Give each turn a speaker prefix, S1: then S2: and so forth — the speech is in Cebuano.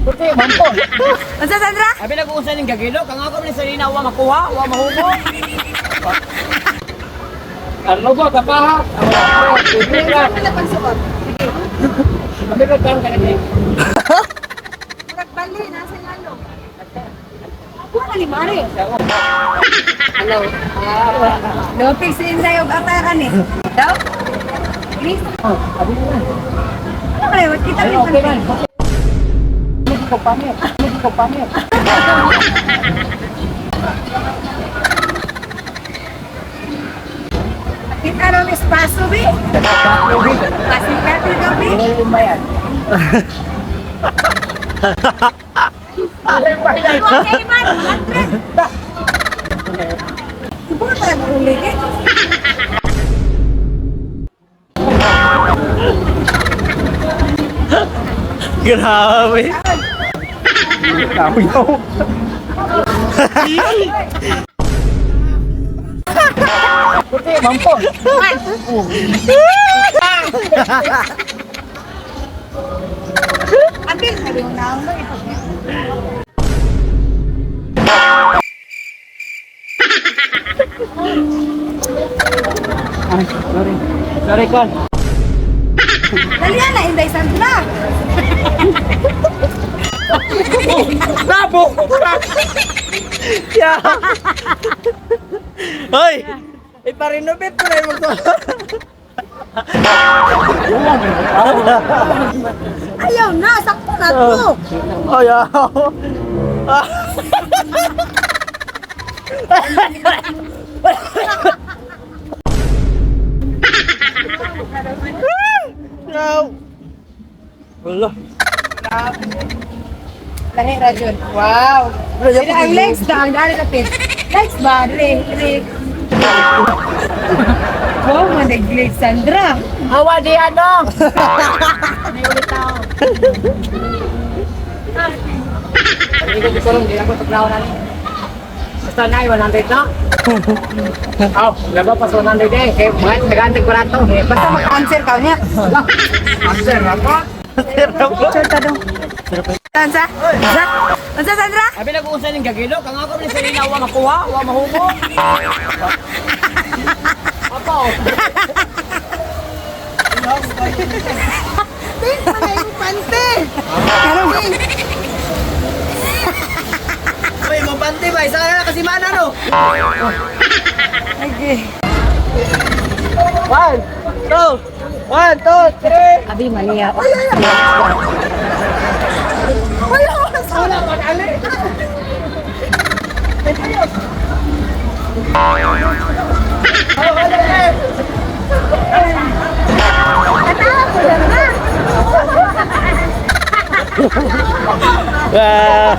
S1: Puti, mampo.
S2: Unsa, Sandra?
S1: Abi nag-uusa ning gagilo, kang ako man sa nina wa makuha, wa mahubo. Ano ba kapaha?
S2: Ano pang suot?
S1: Abi ka kan kanina.
S2: Murag bali nasa lalo. Kuha ni Mare. Hello. Lopig si Inday og ataran eh. Daw? Chris?
S1: Oh, abi na.
S2: Ano kayo? Kita
S1: Ay,
S2: mo
S1: okay man. Ko pamit. Ko pamit.
S2: Kita ron espaso bi. Pasikat ka bi.
S1: Ano ba yan?
S2: Okay man, 100. Subo pa na uli eh.
S3: Grabe. Yaw.
S1: Puti, mampo.
S2: Apil sabi mo na ako eh.
S1: Ay, sorry. Sorry, Kon.
S2: Dali na Inday Sandra.
S3: Nabo! Yeah. Hoy! Iparenovate ko na yung mga.
S2: Ayaw na, sakto na to.
S3: Ayaw. No. Wala.
S2: Lahi ra jud. Wow. Dili ang legs da ang dali kapit. Legs ba dili dili. Wow, man legs Sandra.
S1: Hawa di ano? May ulit tao. Hindi ko gusto rin, hindi ako tuklaw na ni. Basta na, 100 na. Aw, laba pa sa 100 eh. Kaya mga tagantig barato. Eh,
S2: Basta mag-answer ka niya.
S1: Answer, ako.
S2: Sure ta dong. Unsa? Unsa? Unsa, Sandra?
S1: Abi nag-uusa ning gagilo, kang ako man sa nina wa makuha, wa mahubo. Apo.
S2: Pink man na yung pante. Pero
S3: Hoy, mabante ba? Isa ka na kasi mana no.
S2: Okay.
S3: One, two, one, two, three.
S2: Abi maliya. Ay ay ay. Wala wala wala.
S3: Ah.